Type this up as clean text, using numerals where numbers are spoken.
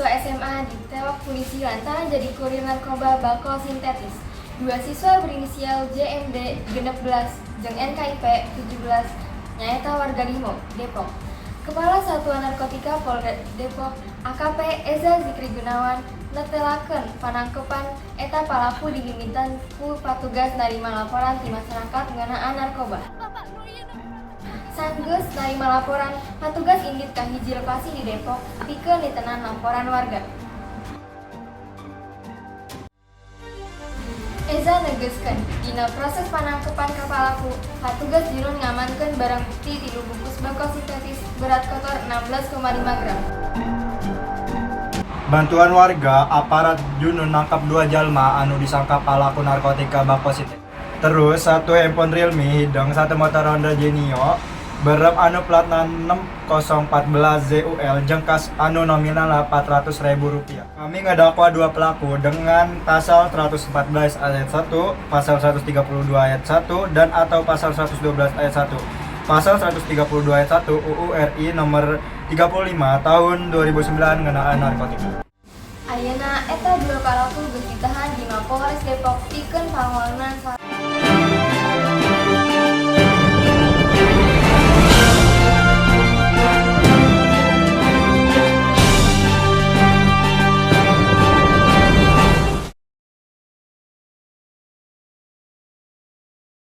Siswa SMA ditewak polisi lantaran jadi kurir narkoba bakol sintetis. Dua siswa berinisial JMD 16 jeung NKIP 17 nyaeta warga Limo, Depok. Kepala Satuan Narkotika Polda Depok, AKP Eza Zikri Gunawan, netelakeun panangkepan eta palaku dimimitan ku patugas narima laporan ti masyarakat ngeunaan narkoba. Sanggeus narima laporan, patugas indit ka hiji lokasi di Depok pikeun nitenan laporan warga. Eza negeskeun, dina proses panangkepan ka palaku, patugas junun ngamankeun barang bukti 3 bungkus bakol sintetis berat kotor 16,5 gram. Bantuan warga, aparat junun nangkap dua jalma anu disangka palaku narkotika bakol sintetis. Terus satu handphone Realme hideung, satu motor Honda Genio beureum anu platna 6014 ZUL jeung kas anu nominal Rp400.000. Kami ngedakwa dua pelaku dengan pasal 114 ayat 1, pasal 132 ayat 1 dan atau pasal 112 ayat 1. Pasal 132 ayat 1 UU RI nomor 35 tahun 2009 ngeunaan narkotika. Ayeuna eta dua palaku geus ditahan di Mapolres Depok pikeun pangualunan salajengna.